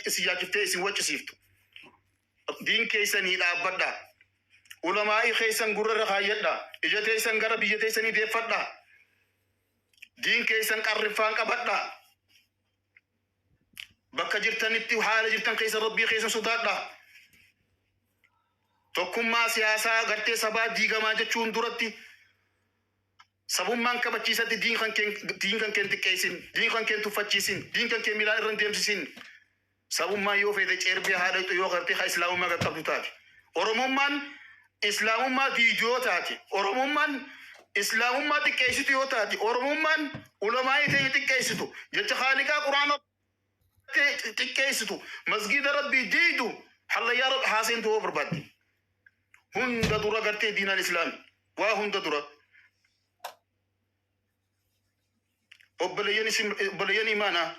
isin yaachiftee isin waccisiiftu. Diin keessanii dhaabbadha. Ulamaa'ii keessan gurra irra kaayyadha. Ija teessan gara biyya teessanii deeffadha. Diin keessan qarriffaan qabadha. Bakka jirtanitti haala jirtan keessa Rabbii keessan sodaadha. Tokkummaa siyaasaa gartee sabaa diigamaa jechuun duratti sabummaan kabachiisatti diin kan keen diin kan keen xiqqeessin, diin kan keen tuffachiisin, diin kan kee miilaan irra hin deemsisin. Sabummaan yoo feete ceerbee haa dhaqxu yoo gartee haa islaamummaa qaqqabdu taate. Oromummaan islaamummaa diidu yoo taate, Oromummaan islaamummaa xiqqeessitu yoo taate, Oromummaan ulamaa'ii teenya xiqqeessitu, jecha Khaaliqaa Qur'aana xiqqeessitu, masgiida Rabbii diidu, hallayyaa Rabbi haa seentu yoo barbaadde. Hunda dura gartee diinaan islaami. Waa hunda dura. Obboleeyyan isin obboleeyyan imaanaa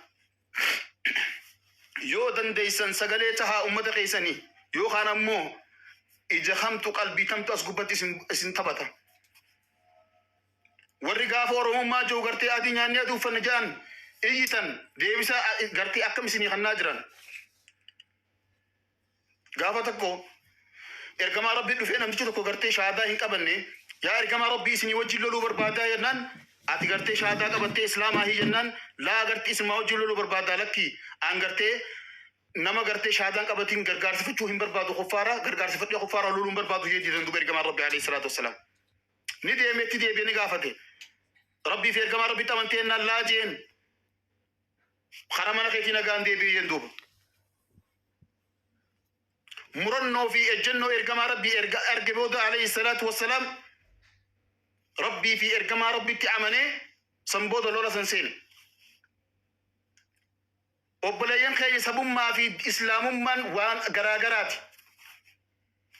yoo dandeessan sagalee tahaa ummata keessanii yookaan ammoo ija hamtu qalbii tamtu as gubbatti isin isin taphata. Warri gaafa Oromummaa jiru gartee adii nyaannee adii uffanne jedhan iyyitan deebisaa gartee akkam isinii kannaa jiran. Gaafa tokko ergamaa Rabbii dhufee namtichi tokko gartee shahaadaa hin qabanne, yaa ergamaa Rabbii, isinii wajjin loluu barbaadaa jennaan, ati gartee shahaadaa qabattee islaamaa hii jennaan, laa gartee isimaa wajjin loluu barbaadaa, lakki an gartee nama gartee shahaadaan qabatiin gargaarsifachuu hin barbaadu, kuffaara gargaarsifadhee kuffaara loluu hin barbaadu jee didan. Duuba ergamaan Rabbii alayhi salaatu wassalaam ni deeme, itti deebi'e, ni gaafate, Rabbii fi ergamaa Rabbitti amantee jennaan, laa jeen, kara mana keetii nagaan deebi'i jeen. Duuba murannoo fi ejjennoo ergamaa Rabbii erga arge booda alayhi salaatu wassalaam Rabbii fi ergamaa Rabbitti amanee san booda lola san seene. Obboleeyyan keenya, sabummaa fi islaamummaan waan garaa garaati.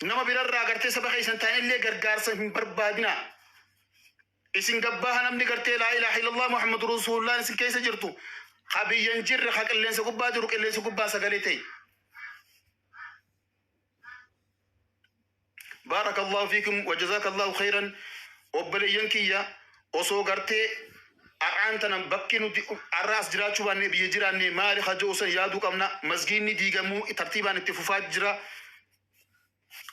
Nama birarraa gartee saba keessan ta'an illee gargaarsa hin barbaadinaa. Isin gabbaaha namni gartee laa ilaaha illallah Muhammadu Rasuulullah isin keessa jirtu. Ha biyya hin jirre, ha qilleensa gubbaa jiru, qilleensa gubbaa sagalee ta'e. Baarakallahu fiikum wa jazakallahu khairan. Obboleeyyan kiyya, osoo gartee har'aan tana bakki nuti har'a as jiraachuu baanne biyya jiraanne maali haja'u san yaaduu qabna. Masgiinni diigamuu tartiibaan itti fufaa jira.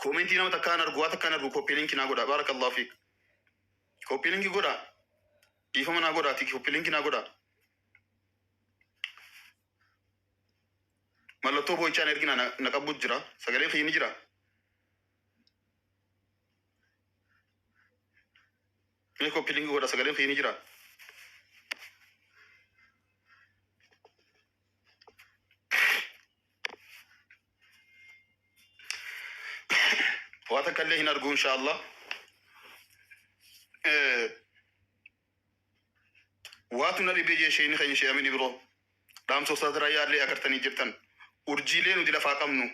Koomentii nama takkaan argu, waa takkaan argu. Copy link naa godha. Baarakallahu fiik. Copy link godha. Dhiifama naa godhaati, copy link naa godha. Mallattoo boo'ichaan ergina na qabu jira. Sagalee kiyya ni jira. Mee copy link godha, sagaleen kiyya ni jira. Waa takka illee hin argu insha Allah. Waatu na dhibee jee sheeni keenya shee Amini biroo dhaamsa ustaaz Raayyaa illee agartanii jirtan. Urjiilee nuti lafaa qabnu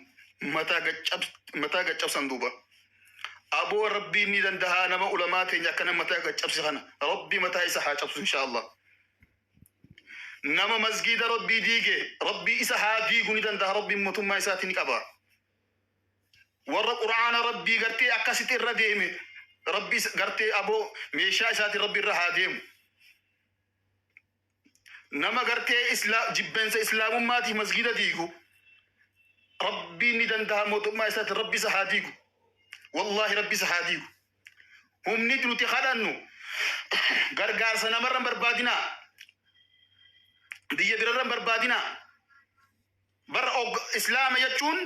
mataa gaccab mataa gaccabsan. Duuba aboo Rabbiin ni dandahaa. Nama ulamaa teenya akkana mataa gaccabse kana Rabbi mataa isa haa cabsu insha Allah. Nama masgiida Rabbii diige Rabbii isa haa diigu, ni dandaha Rabbiin, mootummaa isaati ni qaba. Warra Qur'aana Rabbii gartee akkasitti irra deeme Rabbi gartee aboo meeshaa isaati Rabbi irra haa deemu. Nama gartee isla jibbensa islaamummaatiif masgiida diigu Rabbiin ni dandaha, mootummaa isaati Rabbi isa haa diigu. Wallaahi Rabbi isa haa diigu. Humni nuti kadhannu gargaarsa namarra hin barbaadinaa, biyya birarra hin barbaadinaa. Bar islaama jechuun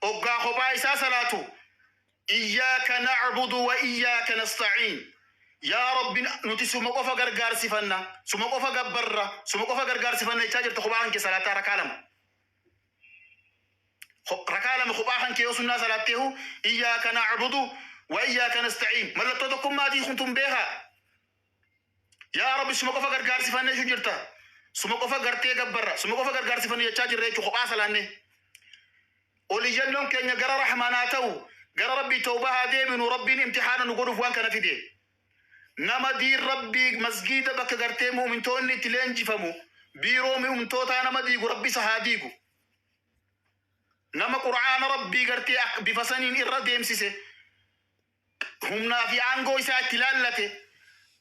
oggaa kophaa isaa salaatu iyyaaka na'budu wa iyyaaka nasta'iin, yaa Rabbi, nuti suma qofa gargaarsifanna, suma qofa gabbarra, suma qofa gargaarsifanna jechaa jirta. Kophaa kan kee salaataa rakaa lama, rakaa lama kophaa kan kee yoo sunnaa salaatteehu iyyaaka na'budu wa iyyaaka nasta'iin, mallattoo tokkummaatii kun tun beekaa. Yaa Rabbi, suma qofa gargaarsifanne jechuu jirta. Suma qofa gartee gabbarra, suma qofa gargaarsifanne jechaa jirra jechuu kophaa salaanne. Oliyyannoon keenya gara Rahmaan haa ta'u, gara Rabbii tawbaa haa deebinu, Rabbiin imtixaana nu godhuuf waan kana fide. Nama diin Rabbii masgiida bakka gartee mu'mintoonni itti leenjifamu, biiroo mu'mintootaa nama diigu Rabbi isa haa diigu. Nama Qur'aana Rabbii gartee bifa saniin irra deemsise, humnaa fi aangoo isaa itti laallate,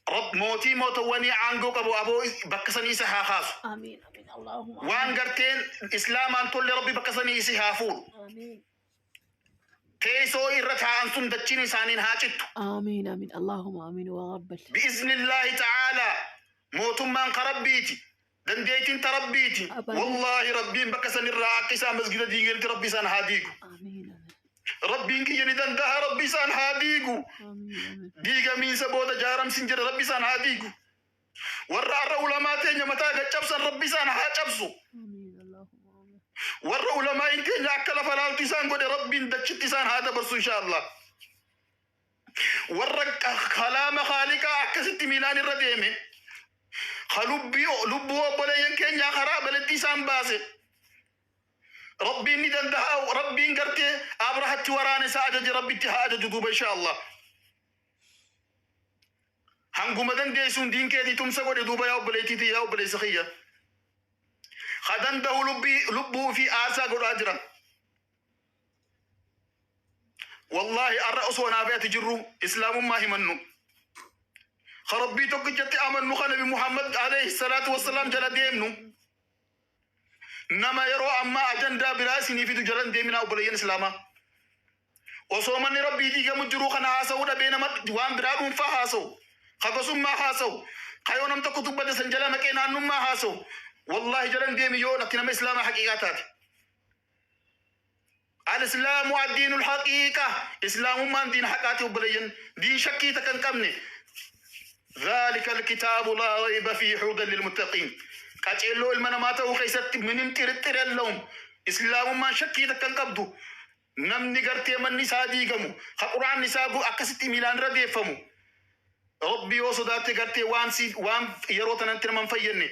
Rabb mootii mootowwanii aangoo qabu aboo bakka sanii isa haa kaasu. Amiin amiin Allahumma Waan garteen islaamaan tolle Rabbi bakka sanii isi haa fuudhu. Amiin. Teessoo irra taa'an sun dachiin isaaniin haa cittu. Amiin amiin Allahumma amiin wa rabbal. Bi'iznillaahi ta'aalaa mootummaan ka Rabbiiti. Dandeettiin ta Rabbiiti. Abaan. Wallaahi Rabbiin bakka sanirraa akka isaan masgida diiganitti Rabbi isaan haa diigu. Amiin amiin. Rabbiin kiyya ni danda'a Rabbi isaan haa diigu. Amiin amiin. Diigamiinsa booda jaaramsin jedha Rabbi isaan haa diigu. Warra har'a ulamaa teenya mataa gad cabsan Rabbi isaan haa cabsu. Amiin Allahumma amiin. Warra ulamaa'iin teenya akka lafa laaltu isaan godhe Rabbiin dachitti isaan haa dabarsu insha Allah. Warra kalaama Khaaliqaa akkasitti miilaan irra deeme ka lubbuu obboleeyyan keenyaa karaa baletti isaan baase Rabbiin ni danda'a. Rabbiin gartee Abrahatti waraana isaa ajaje Rabbitti haa ajaju duuba insha Allah. Hanguma dandeessuun diin keetii tumsa godhe duuba yaa obboleettiitii yaa obboleessa kiyya. Ka danda'u lubbuu fi aarsaa godhaa jira. Wallaahi arra osoo naaf ati jirru islaamummaa himannu. Ka Rabbii tokkichatti amannu ka Nabi Muhammad alayhi salaatu wassalaam jala deemnu. Nama yeroo ammaa ajandaa biraa isinii fidu jala hin deeminaa obboleeyyan islaamaa. Osoo manni Rabbii diigamu jiruu kana haasa'uu dhabee nama waan biraa dhuunfaa haasa'u, ka gosummaa haasa'u, ka yoo nam tokko dubbate san jala maqee naannummaa haasa'u, wallaahi jala hin deemi yoo ati nama islaamaa haqiiqaa taate. Al-islaamu ad-diinul haqiiqa. Islaamummaan diin haqaati obboleeyyan. Diin shakkii takka hin qabne. Dhaalika al-kitaabu laa rayba fiihi hudan lil-muttaqiin. Qaceelloo ilma namaa ta'uu keessatti minim xirixxir yellawum. Islaamummaan shakkii takka hin qabdu. Namni gartee manni isaa diigamu, ka quraanni isaa akkasitti miilaan irra deeffamu. Rabbi yoo sodaatte gartee waan si waan yeroo tanatti nama hin fayyadne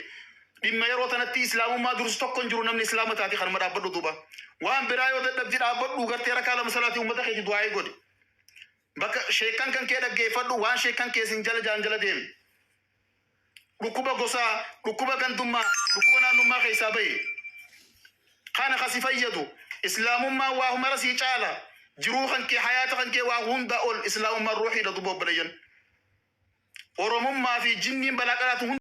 dhimma yeroo tanatti islaamummaa dursu tokko hin jiru namni islaama taate kanuma dhaabbadhu duuba. Waan biraa yoo dadhabdi dhaabbadhu gartee rakaa lama salaatii uummata keeti du'aa'ii godhi. Bakka sheekkan kan kee dhaggeeffadhu waan sheekkan kee sin jala jaan jala deemi. Dhukkuba gosaa, dhukkuba gandummaa, dhukkuba naannummaa keessaa bahi. Kana ka si fayyadu. Islaamummaan waa mara sii caala. Jiruu kan kee hayaata kan kee waa hunda ol islaamummaan ruuhiidha duuba obboleeyyan. Oromummaa fi jinniin balaa qaraatu hunda.